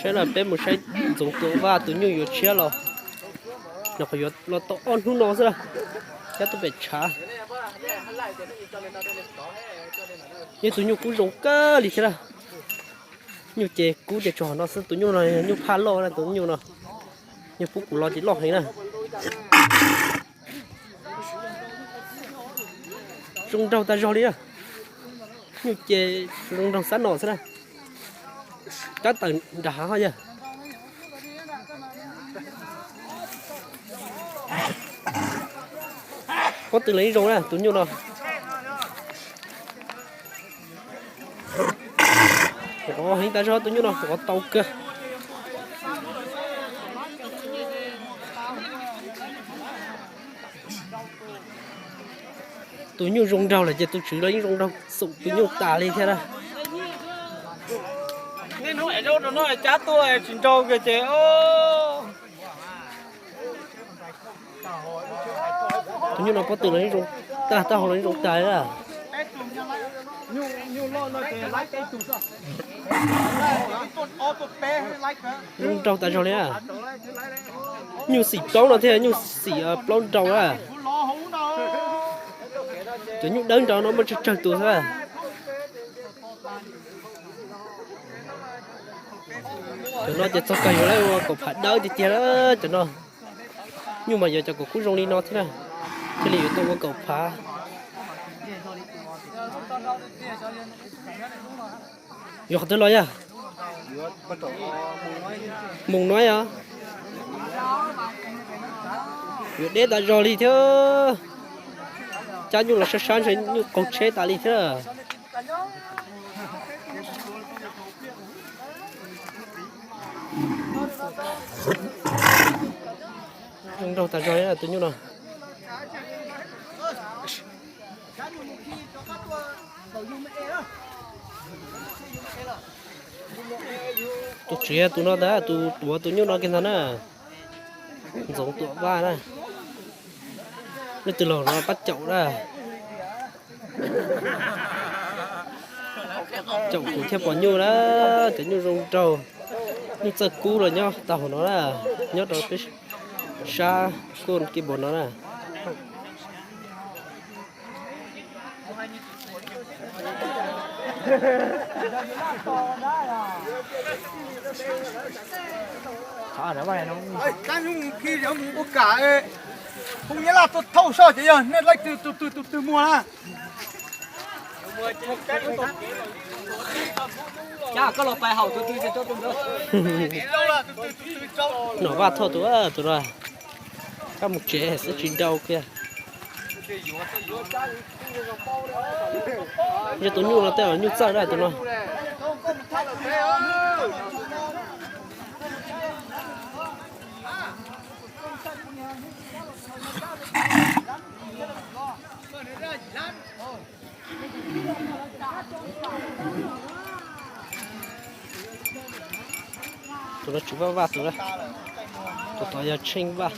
Saib los peb mus saib Ntxoov Tuam Vaj tus nyuj yuav tshiab los, nws qhov yuav los tau ob hnub no xwb na, cab tuaj pem tshav. Yog tus nyuj kub zoo kawg li thiab na. Nyuj ces kub ces tsuas hov no xwb, tus nyuj no nyuj phaj loj na, tus nyuj no yog pub kuv los ces loj heev na. Zoo nraug tag zog li na. Nyuj ces zoo nraug xab nom xwb na. Kab tawm nram hav ho yog. Pob tw los yeej zoo na tus nyuj no. Qhov heev tas zog tus nyuj no, qhov tau kawg. Tus nyuj zoo nraug lawm ces tus tswv los yeej zoo nraug xum tus nyuj tas li thiab na. Tus nyuj no pob tw los yeej zoo tag, taub hau los yeej zoo tag li na. Zoo nraug tas zog li na. Nyuj xim plaub no thiab nyuj xim plaub nrau na. Cov nyuj dawb nrau no muaj tsawg tsawg tus xwb na. Cov no ces txog kawg yuav lawv ua kaum phav dawb tiag tiag na cov no. Nyuj mas yog cov kaum kub zoo li no thiab na, thiaj li yuav tau ua kaum phav. Yuav qhov twg los yog? Moos no yog? Yuav deb tas zog li thiab. Cab nyuj los sab sab ntshe nyuj qaug tsheb tas li thiab. Zoo nraug tas zog tus nyuj no. Tus tswv yog tus no ntag, tus tuav tus nyuj no kiag ntag na. Ntxoov Tuam Vaj na. Leej twg los no pab caum na. Caum kuv thiaj pom nyuj na. Cov nyuj zoo nraug, nyuj txawj kub los nyob tau hauv no na, nyob rau peb sab koj kib npaum no na. Tab mus khi mus ua kam, hu Nyab Laj tuaj thauj soj ces yog nej leej twg tus twg tus twg muag na. Nom Vaj thauj tus, tus no, kab mus tsev xwb tsis nrau kiag. Yog tus nyuj no tej zaum nyuj txawj na tus no. Tus no Tswv Vaj Vaj tus na, tus tod yog Tsheej Vaj.